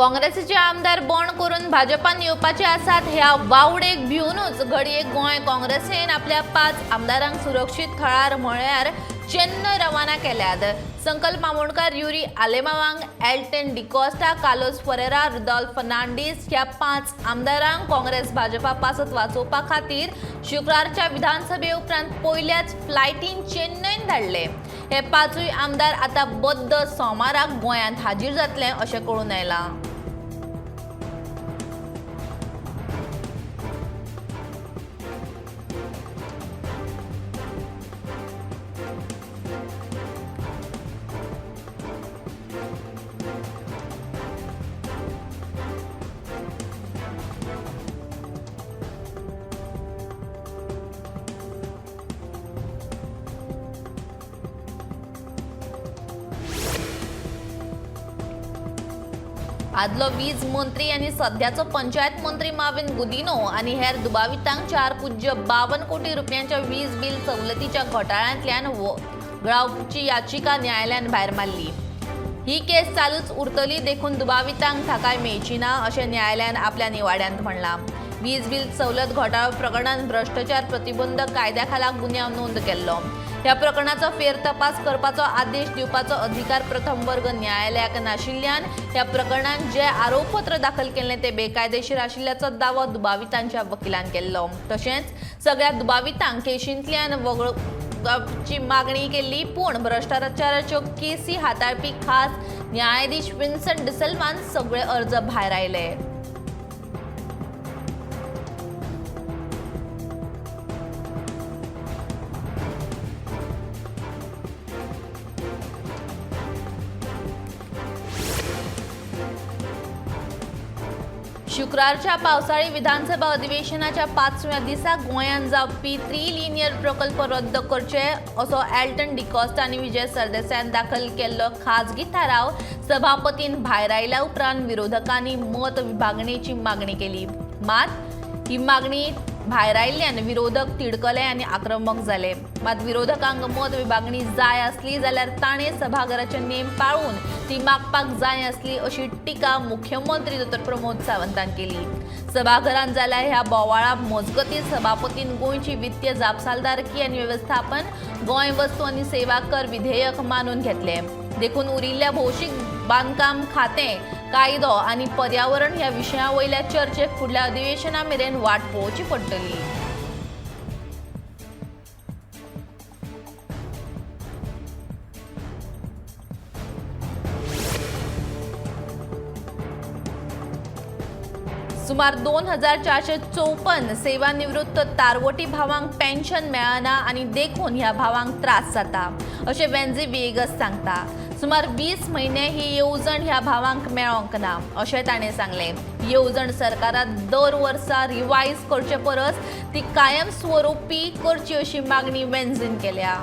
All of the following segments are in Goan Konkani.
काँग्रेसीचे आमदार बंड करून भाजपान येवपाचे आसात ह्या वावडेक भिवनूच घडये गोंय काँग्रेसीन आपल्या 5 आमदारांक सुरक्षीत थळार म्हळ्यार चेन्नय रवाना केल्यात. संकल्प आमोणकर, युरी आलेमावांग, एल्टन डिकॉस्टा, कार्लोस फरेरा, रुदोल्फ फर्नांडीस ह्या 5 आमदारांक काँग्रेस भाजपा पासत वाचोवपा खातीर शुक्रारच्या विधानसभे उपरांत पयल्याच फ्लायटीन चेन्नयन धाडले. हे 5 आमदार आतां बद्द सोमाराक गोंयांत हाजीर जातले अशें कळून आयलां. आदलो वीज मंत्री आनी सद्याचो पंचायत मंत्री माविन गुदिनो आनी हेर दुबावितांक 4.52 कोटी रुपयांच्या वीज बिल सवलतीच्या घोटाळ्यांतल्यान वगळावची याचिका न्यायालयान भायर मारली. ही केस चालूच उरतली देखून दुबावितांक थाकाय मेळची ना अशें न्यायालयान आपल्या निवाड्यांत म्हणलां. वीज बिल सवलत घोटाळो प्रकरणांत भ्रश्टाचार प्रतिबंधक कायद्या खाला गुन्यांव नोंद केल्लो. ह्या प्रकरणाचो फेरतपास करपाचो आदेश दिवपाचो अधिकार प्रथम वर्ग न्यायालयाक नाशिल्ल्यान ह्या प्रकरणांत जे आरोपपत्र दाखल केल्लें ते बेकायदेशीर आशिल्ल्याचो दावो दुबावितांच्या वकिलान केल्लो. तशेंच सगळ्या दुबावितांक केशींतल्यान वगळावची मागणी केल्ली, पूण भ्रश्टाचाराच्यो केसी हाताळपी खास न्यायाधीश विन्संट डिसिल्वान सगळे अर्ज भायर आयले. शुक्रारच्या पावसाळी विधानसभा अधिवेशनाच्या 5व्या दिसा गोंयांत जावपी त्रिलिनियर प्रकल्प रद्द करचे असो एल्टन डिकॉस्टा आनी विजय सरदेसायान दाखल केल्लो खाजगी थाराव सभापतीन भायर आयल्या उपरांत विरोधकांनी मत विभागणेची मागणी केली. मात ही मागणी भायर आयिल्ल्यान विरोधक तिडकले आनी आक्रमक जाले. मात विरोधकांक मत विभागणी जाय आसली जाल्यार ताणें सभाघराचे नेम पाळून ती मागपाक जाय आसली अशी टिका मुख्यमंत्री डॉ प्रमोद सावंतान केली. सभाघरांत जाल्या ह्या बोवाळा मजगतीं सभापतीन गोंयची वित्तीय जापसालदारकी आनी वेवस्थापन गोंय वस्तू आनी सेवा कर विधेयक मानून घेतले. देखून उरिल्ल्या भौशीक बांदकाम खातें, कायदो आनी पर्यावरण ह्या विशया वयल्या चर्चेक फुडल्या अधिवेशना मेरेन वाट पळोवची पडटली. सुमार 2454 सेवानिवृत्त तारवटी भावांक पेन्शन मेळना आनी देखून ह्या भावांक त्रास जाता अशें वेन्झी व्हिएगस सांगता. सुमार 20 म्हयने ही येवजण ह्या भावांक मेळोंक ना अशें ताणें सांगलें. येवजण सरकारान दर वर्सा रिवायज करचे परस ती कायमस्वरूपी करची अशी मागणी वेन्झीन केल्या.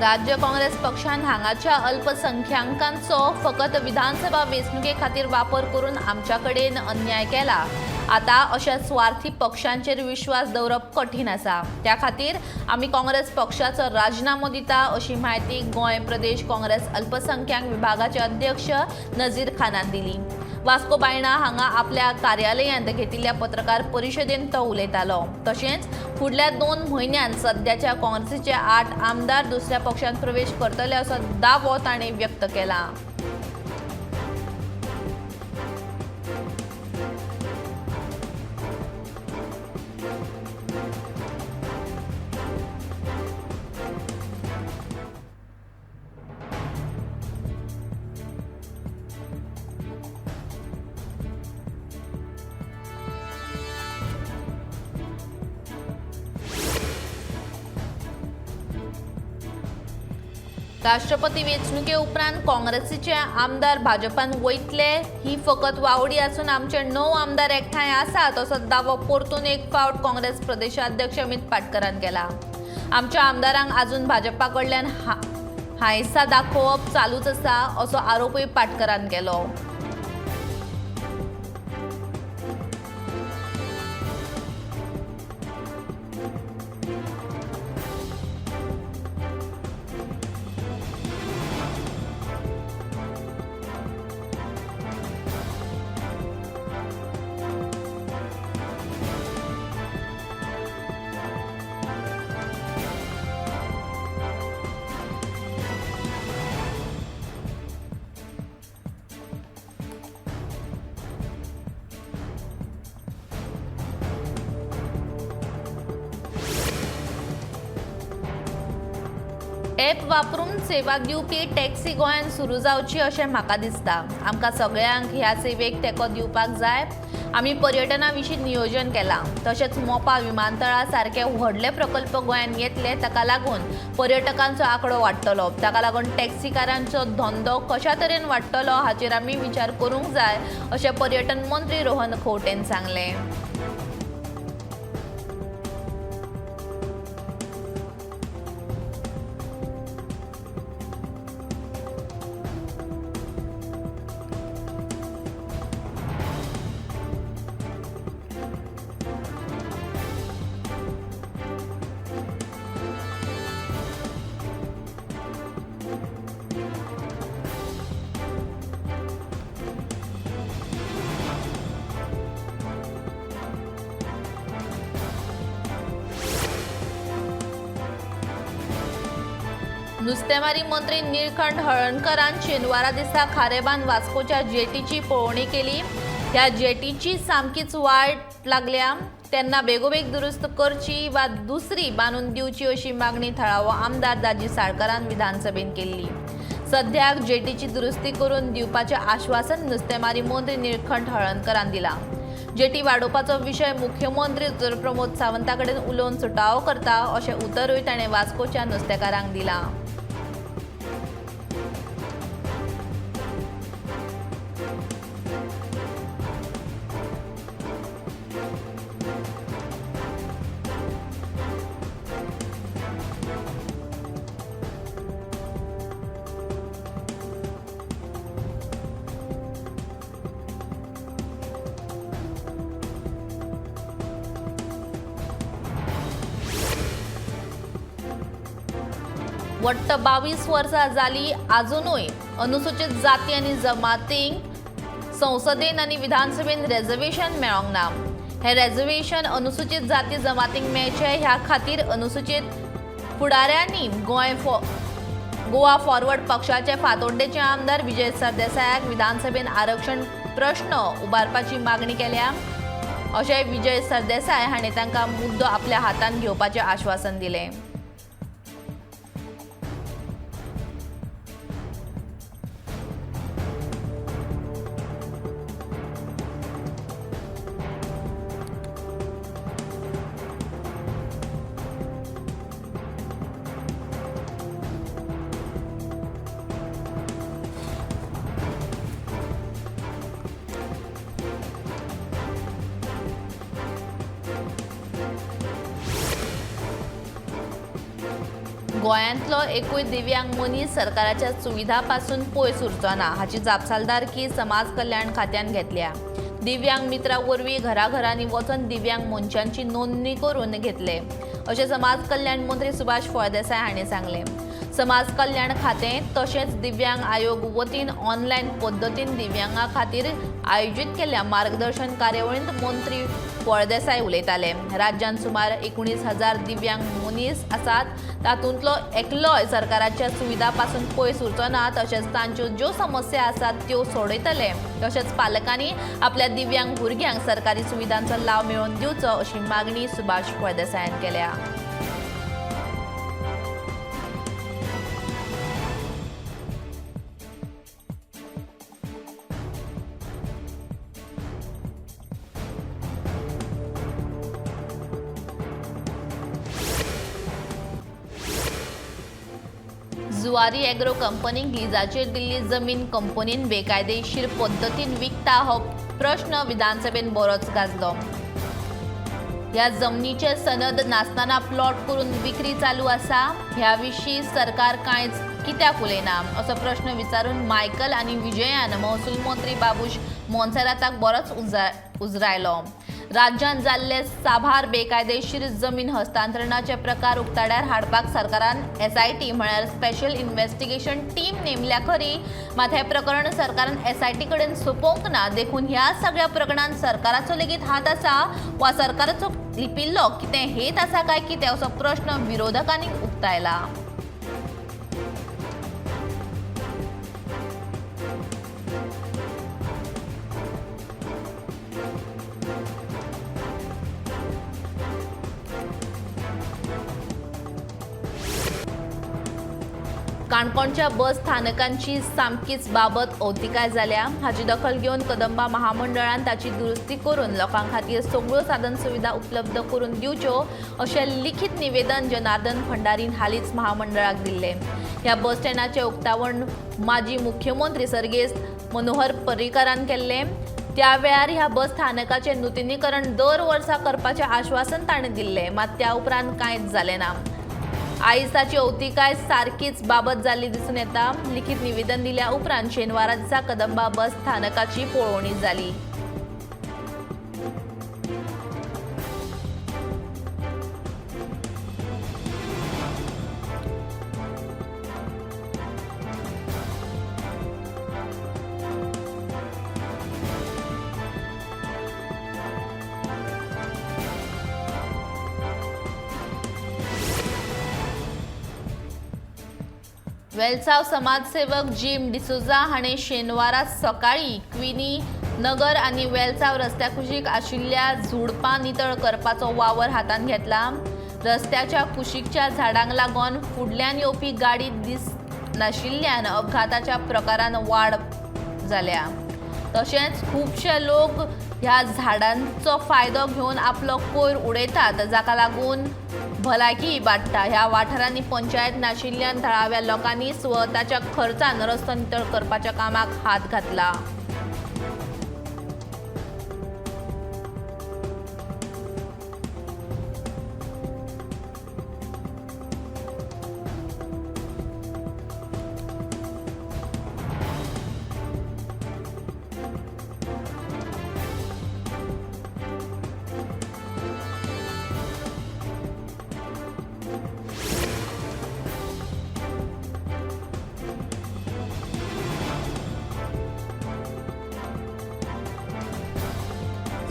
राज्य काँग्रेस पक्षान हांगाच्या अल्पसंख्याकांचो फकत विधानसभा वेंचणुके खातीर वापर करून आमच्या कडेन अन्याय केला. आतां अशा स्वार्थी पक्षांचेर विश्वास दवरप कठीण आसा. त्या खातीर आमी काँग्रेस पक्षाचो राजिनामो दिता अशी म्हायती गोंय प्रदेश काँग्रेस अल्पसंख्याक विभागाचे अध्यक्ष नजीर खानान दिली. वास्को बायणा हांगा आपल्या कार्यालयांत घेतिल्ल्या पत्रकार परिशदेंत तो उलयतालो. तशेंच फुडल्या 2 म्हयन्यांत सद्याच्या काँग्रेसीचे 8 आमदार दुसऱ्या पक्षांत प्रवेश करतले असो दावो ताणें व्यक्त केला. राष्ट्रपती वेंचणुके उपरांत काँग्रेसीचे आमदार भाजपान वयतले ही फकत वावडी आसून आमचे 9 आमदार एकठांय आसात असो दावो परतून एक फावट काँग्रेस प्रदेशाध्यक्ष अमित पाटकरान केला। आमच्या आमदारांक अजून भाजपा कडल्यान हांयसा दाखोवप चालूच आसा असो आरोपूय पाटकरान केलो। ॲप वापरून सेवा दिवपी टॅक्सी गोंयांत सुरू जावची अशें म्हाका दिसता। आमकां सगळ्यांक ह्या सेवेक तेंको दिवपाक जाय। आमी पर्यटना विशीं नियोजन केलां, तशेंच मोपा विमानतळा सारके व्हडले प्रकल्प गोंयांत येतले, ताका लागून पर्यटकांचो आंकडो वाडटलो। ताका लागून टॅक्सीकारांचो धंदो कशा तरेन वाडटलो हाचेर आमी विचार करूंक जाय अशें पर्यटन मंत्री रोहन खंवटेन सांगलें। नुस्तेमारी मंत्री निळकंठ हळर्णकरान शेनवारा दिसा खारेबान वास्कोच्या जेटीची पळोवणी केली। ह्या जेटीची सामकीच वाट लागल्या तेन्ना बेगोबेग दुरुस्त करची वा दुसरी बांदून दिवची अशी मागणी थळावो आमदार दाजी साळकरान विधानसभेन केल्ली। सद्याक जेटीची दुरुस्ती करून दिवपाचें आश्वासन नुस्तेमारी मंत्री निळकंठ हळर्णकरान दिलां। जेटी वाडोवपाचो विशय मुख्यमंत्री प्रमोद सावंता कडेन उलोवन सुटावो करता अशें उतरूय ताणें वास्कोच्या नुस्तेकारांक दिलां। वट्ट 22 वर्सां जाली आजुनूय अनुसूचित जाती आनी जमातींक संसदेन आनी विधानसभेन रेजर्वेशन मेळोंक ना। हें रेजर्वेशन अनुसूचित जाती जमातींक मेळचें ह्या खातीर अनुसूचित फुडाऱ्यांनी गोवा फॉरवर्ड पक्षाचे फातोड्डेचे आमदार विजय सरदेसायाक विधानसभेन आरक्षण प्रश्न उबारपाची मागणी केल्या अशें विजय सरदेसाय हाणें तांकां मुद्दो आपल्या हातांत घेवपाचें आश्वासन दिलें। गोंयांतलो एकूय दिव्यांग मनीस सरकाराच्या सुविधा पासून पयस उरचो ना हाची जापसालदारकी समाज कल्याण खात्यान घेतल्या। दिव्यांग मित्रा वरवीं घराघरांनी वचून दिव्यांग मनशांची नोंदणी करून घेतले अशें समाज कल्याण मंत्री सुभाष फळदेसाय हांणी सांगलें। समाज कल्याण खातें तशेंच दिव्यांग आयोग वतीन ऑनलायन पद्दतीन दिव्यांगा खातीर आयोजीत केल्ल्या मार्गदर्शन कार्यावळींत मंत्री फळदेसाय उलयताले। राज्यांत सुमार 19,000 दिव्यांग मनीस आसात, तातूंतलो एकलोय सरकाराच्या सुविधा पासून पयस उरचो ना, तशेंच तांच्यो ज्यो समस्या आसात त्यो सोडयतले। तशेंच पालकांनी आपल्या दिव्यांग भुरग्यांक सरकारी सुविधांचो लाव मेळोवन दिवचो अशी मागणी सुभाष फळदेसायान केल्या। जुवारी एग्रो कंपनीक लिजाचेर दिल्ली जमीन कंपनीन बेकायदेशीर पद्दतीन विकता हो प्रश्न विधानसभेन बरोच गाजलो. ह्या जमनीचे सनद नासतना प्लॉट करून विक्री चालू आसा. ह्या विशीं सरकार कांयच कित्याक उलयना असो प्रश्न विचारून मायकल आनी विजयान महसूल मंत्री बाबूश मोन्सेराताक बरोच उजरायलो. राज्यांत जाल्ले साबार बेकायदेशीर जमीन हस्तांतरणाचे प्रकार उक्ताड्यार हाडपाक सरकारान एसआयटी म्हळ्यार स्पेशल इन्व्हेस्टिगेशन टीम नेमल्या खरी, मात हें प्रकरण सरकारान एसआयटी कडेन सोंपोवंक ना. देखून ह्या सगळ्या प्रकरणांत सरकाराचो लेगीत हात आसा वा सरकाराचो लिपिल्लो कितें हेत आसा काय कितें असो प्रश्न विरोधकांनी उक्तायला. काणकोणच्या बस स्थानकांची सामकीच बाबत अवतिकाय जाल्या. हाची दखल घेवन कदंबा महामंडळान ताची दुरुस्ती करून लोकां खातीर सगळ्यो साधन सुविधा उपलब्ध करून दिवच्यो अशें लिखित निवेदन जनार्दन भंडारीन हालींच महामंडळाक दिल्लें. ह्या बस स्टँडाचें उक्तावण माजी मुख्यमंत्री सर्गेस्त मनोहर पर्रीकारान केल्लें. त्या वेळार ह्या बस स्थानकाचें नुतनीकरण दर वर्सा करपाचें आश्वासन ताणें दिल्लें, मात त्या उपरांत कांयच जालें ना. आयज ताची अवतिकाय सारकीच बाबत जाल्ली दिसून येता. लिखित निवेदन दिल्या उपरांत शेनवारा दिसा कदंबा बस स्थानकाची पळोवणी जाली. वेलसाव समाजसेवक जिम डिसोजा हाणें शेनवारा सकाळीं क्विनी नगर आनी वेलसाव रस्त्या कुशीक आशिल्ल्या झुडपां नितळ करपाचो वावर हातांत घेतला. रस्त्याच्या कुशीकच्या झाडांक लागून फुडल्यान येवपी गाडी दिस नाशिल्ल्यान अपघाताच्या प्रकारान वाड जाल्या. तशेंच खुबशे लोक ह्या झाडांचो फायदो घेवन आपलो कोयर उडयतात, जाका लागून भलायकी इबाडटा. ह्या वाठारांनी पंचायत नाशिल्ल्यान थळाव्या लोकांनी स्वताच्या खर्चान रस्तो नितळ करपाच्या कामाक हात घातला.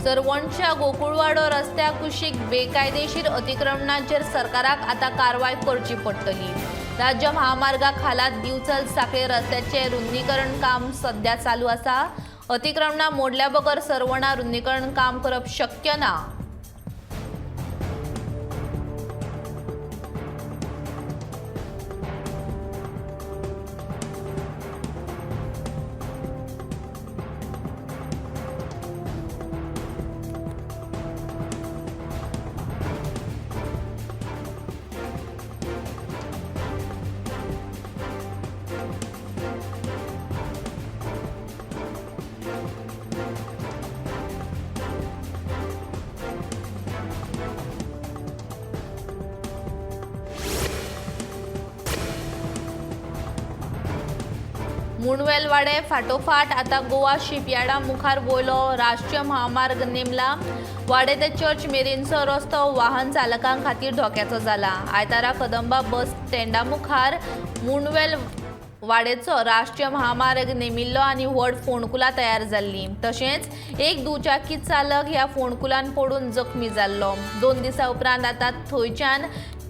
सरवणच्या गोकुळवाडो रस्त्या कुशीक बेकायदेशीर अतिक्रमणाचेर सरकाराक आतां कारवाय करची पडटली. राज्य महामार्गा खाला दिवचल साखळे रस्त्याचें रुंदीकरण काम सध्या चालू आसा. अतिक्रमणां मोडल्या बगर सरवणा रुंदीकरण काम करप शक्य ना. मुणवेलवाडे फाटोफाट आतां गोवा शिपयार्डा मुखार वयलो राष्ट्रीय महामार्ग नेमला. वाडे ते चर्च मेरेनचो रस्तो वाहन चालकां खातीर धोक्याचो जाला. आयतारा कदंबा बस स्टँडा मुखार मुणवेल वाडेचो राष्ट्रीय महामार्ग नेमिल्लो आनी व्हड फोंडकुलां तयार जाल्लीं. तशेंच एक दुचाकी चालक ह्या फोंडकुलान पडून जखमी जाल्लो. 2 दिसां उपरांत आतां थंयच्यान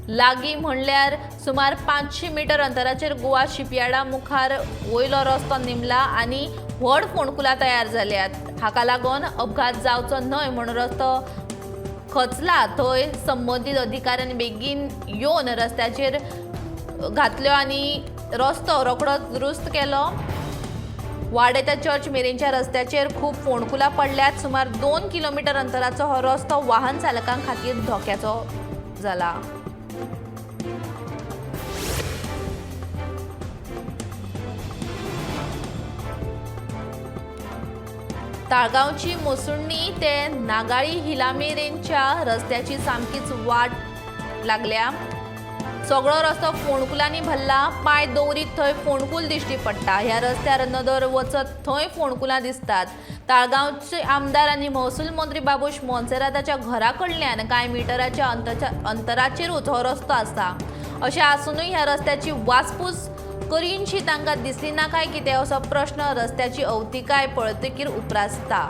लागीं म्हणल्यार सुमार 500 मिटर अंतराचेर गोवा शिपयार्डा मुखार वयलो रस्तो नेमला आनी व्हड फोंडकुलां तयार जाल्यात. हाका लागून अपघात जावचो न्हय म्हूण रस्तो खचला थंय संबंदीत अधिकाऱ्यांनी बेगीन येवन रस्त्याचेर घातल्यो आनी रस्तो रोखडोच दुरुस्त केलो. वाडे ते चर्च मेरेनच्या रस्त्याचेर खूब फोंडकुलां पडल्यात. सुमार 2 किलोमिटर अंतराचो हो रस्तो वाहन चालकां खातीर धोक्याचो जाला. ताळगांवची मोसुण्णी ते नागाळी हिला मेरेनच्या रस्त्याची सामकीच वाट लागल्या. सगळो रस्तो फोंडकुलांनी भरला. पांय दवरीत थंय फोंडकूल दिश्टी पडटा. ह्या रस्त्यार नदर वचत थंय फोंडकुलां दिसतात. ताळगांवचे आमदार आनी महसूल मंत्री बाबूश मोन्सेराताच्या घरा कडल्यान कांय मिटराच्या अंतराचेरूच हो रस्तो आसा. अशें आसुनूय ह्या रस्त्याची वासपूस करीनशी तांकां दिसली ना काय कितें असो प्रश्न रस्त्याची अवतिकाय पळयतकीर उप्रासता.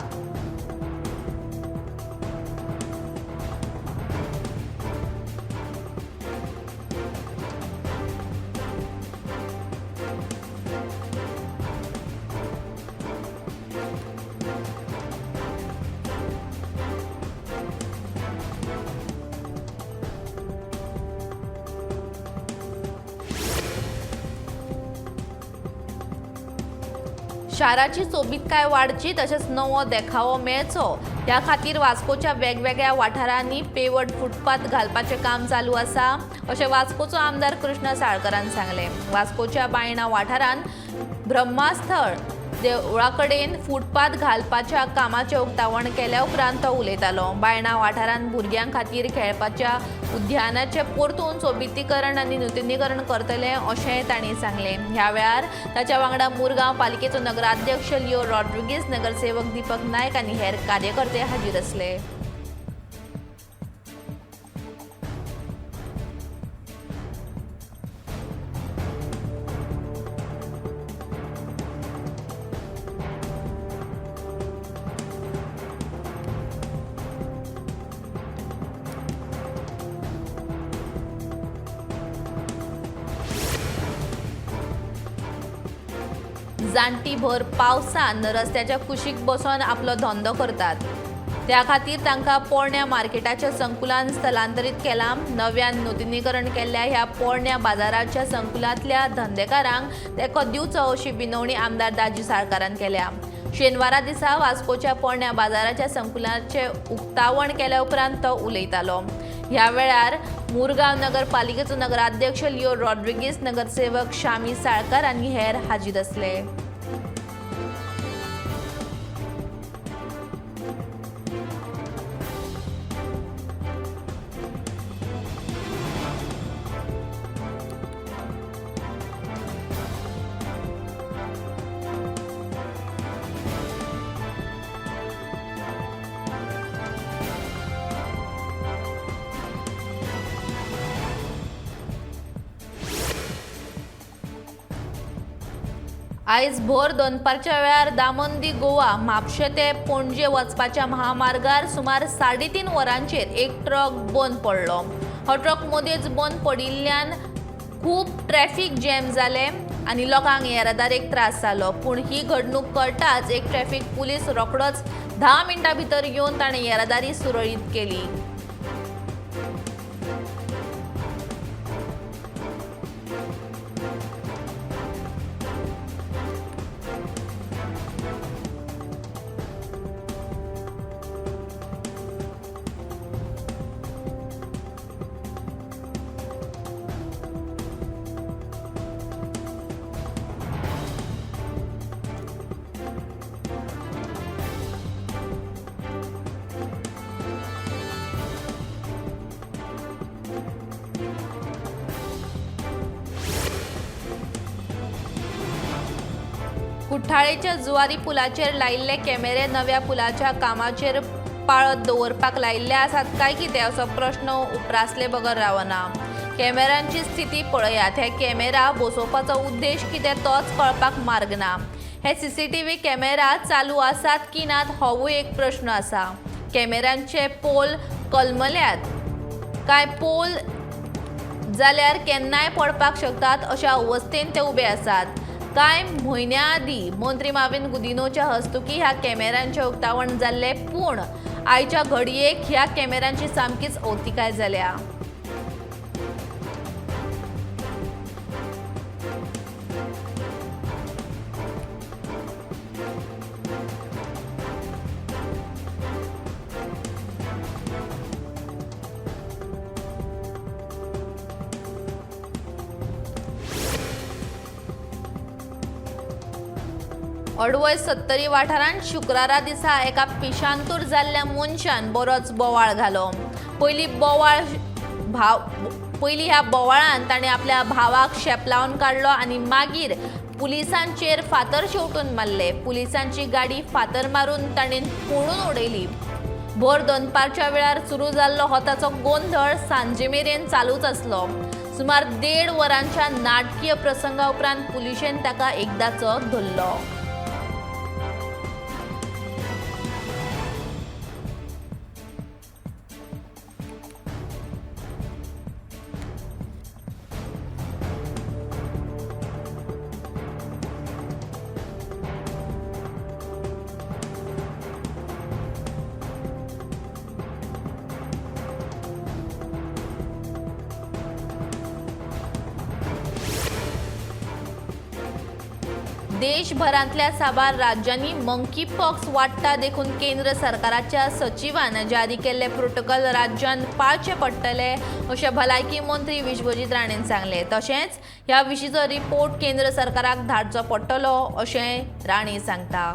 शाराची सोबीतकाय वाडची तशेंच नवो देखावो मेळचो ह्या खातीर वास्कोच्या वेगवेगळ्या वाठारांनी पेवड फुटपाथ घालपाचें काम चालू आसा अशें वास्कोचो आमदार कृष्णा साळकरान सांगलें. वास्कोच्या बायणा वाठारांत ब्रह्मास्थळ देवळा कडेन फुटपाथ घालपाच्या कामाचें उक्तावण केल्या उपरांत तो उलयतालो. बायणा वाठारांत भुरग्यां खातीर खेळपाच्या उद्यानाचें परतून सोबितीकरण आनी नुतनीकरण करतले अशेंय तांणी सांगलें. ह्या वेळार ताच्या वांगडा मुरगांव पालिकेचो नगराध्यक्ष लिओ रॉड्रिगीस, नगरसेवक दीपक नायक आनी हेर कार्यकर्ते हाजीर आसले. जाणटी भर पावसान रस्त्याच्या कुशीक बसून आपलो धंदो करतात. त्या खातीर तांकां पोरण्या मार्केटाच्या संकुलान स्थलांतरीत केलां. नव्यान नुतनीकरण केल्ल्या ह्या पोरण्या बाजाराच्या संकुलांतल्या धंदेकारांक तेंको दिवचो अशी विनवणी आमदार दाजी साळकारान केल्या. शेनवारा दिसा वास्कोच्या पोरण्या बाजाराच्या संकुलाचें उक्तावण केल्या उपरांत तो उलयतालो. ह्या वेळार मुरगांव नगरपालिकेचो नगराध्यक्ष लिओ रॉड्रिगीस, नगरसेवक शामी साळकार आनी हेर हाजीर आसले. आयज भोर दनपारच्या वेळार दामन दी गोवा म्हापशें ते पणजे वचपाच्या महामार्गार सुमार 3.5 वरांचेर एक ट्रक बंद पडलो. हो ट्रक मदींच बंद पडिल्ल्यान खूब ट्रॅफिक जॅम जालें आनी लोकांक येरादारीक त्रास जालो. पूण ही घडणूक कळटाच एक ट्रॅफिक पुलीस रोखडोच 10 मिनटां भितर येवन ताणें येरादारी सुरळीत केली. कुठ्ठाळेच्या जुवारी पुलाचेर लायिल्ले कॅमेरे नव्या पुलाच्या कामाचेर पाळत दवरपाक लायिल्ले आसात काय कितें असो प्रश्न उप्रासले बगर रावना. कॅमेरांची स्थिती पळयात. हे कॅमेरा बसोवपाचो उद्देश कितें तोच कळपाक मार्ग ना. हे CCTV camera चालू आसात की नात होवूय एक प्रश्न आसा. कॅमेरांचे पोल कलमल्यात काय पोल जाल्यार केन्नाय पडपाक शकतात अशा अवस्थेन ते उबे आसात. कांय म्हयन्या आदीं मंत्री माविन गुदिनोच्या हस्तुकी ह्या कॅमेरांचें उक्तावण जाल्लें, पूण आयच्या घडयेक ह्या कॅमेरांची सामकीच अवतिकाय जाल्या. अडवय सत्तरी वाठारांत शुक्रारा दिसा एका पिशांतूर जाल्ल्या मनशान बरोच बोवाळ घालो. पयलीं ह्या बोवाळान ताणें आपल्या भावाक शेपलावन काडलो आनी मागीर पुलिसांचेर फातर शेवटून मारले. पुलिसांची गाडी फातर मारून ताणें फोडून उडयली. भोर दनपारच्या वेळार सुरू जाल्लो हो ताचो गोंधळ सांजे मेरेन चालूच आसलो. सुमार 1.5 वरांच्या नाटकीय प्रसंगा उपरांत पुलिशेन ताका एकदाचो धरलो. देशभरांतल्या साबार राज्यांनी मंकी पॉक्स वाडटा देखून केंद्र सरकाराच्या सचिवान जारी केल्ले प्रोटोकॉल राज्यांत पाळचे पडटले अशें भलायकी मंत्री विश्वजीत राणेन सांगलें. तशेंच ह्या विशींचो रिपोर्ट केंद्र सरकाराक धाडचो पडटलो अशें राणे सांगता.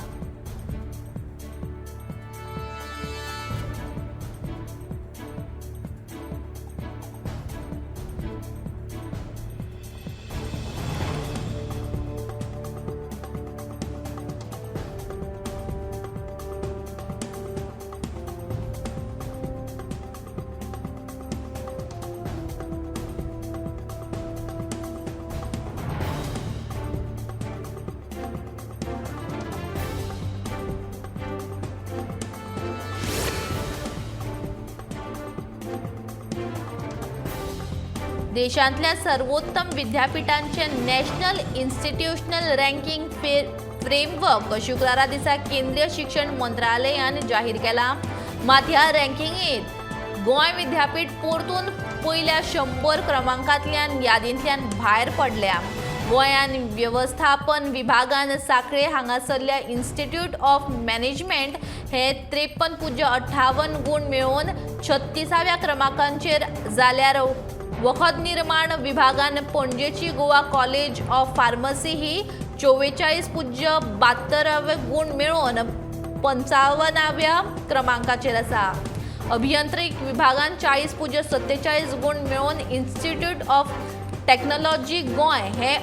देशांतल्या सर्वोत्तम विद्यापीठांचे नॅशनल इन्स्टिट्यूशनल रँकिंग फ्रेमवर्क शुक्रारा दिसा केंद्रीय शिक्षण मंत्रालयान जाहीर केला. मात ह्या रँकिंगेत गोंय विद्यापीठ परतून पयल्या 100 क्रमांकांतल्यान यादींतल्यान भायर पडल्या. गोंयान वेवस्थापन विभागान सांखळे हांगासरल्या इन्स्टिट्यूट ऑफ मॅनेजमेंट हे 53.58 गूण मेळोवन 36व्या क्रमांकाचेर जाल्यार वखद निर्माण विभागान पणजेची गोवा कॉलेज ऑफ फार्मसी ही 44.72 गूण मेळोवन 55व्या क्रमांकाचेर आसा. अभियांत्रिक विभागान 40.47 गूण मेळोवन इन्स्टिट्यूट ऑफ टॅक्नॉलॉजी गोंय हे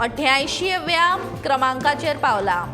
88व्या क्रमांकाचेर पावला.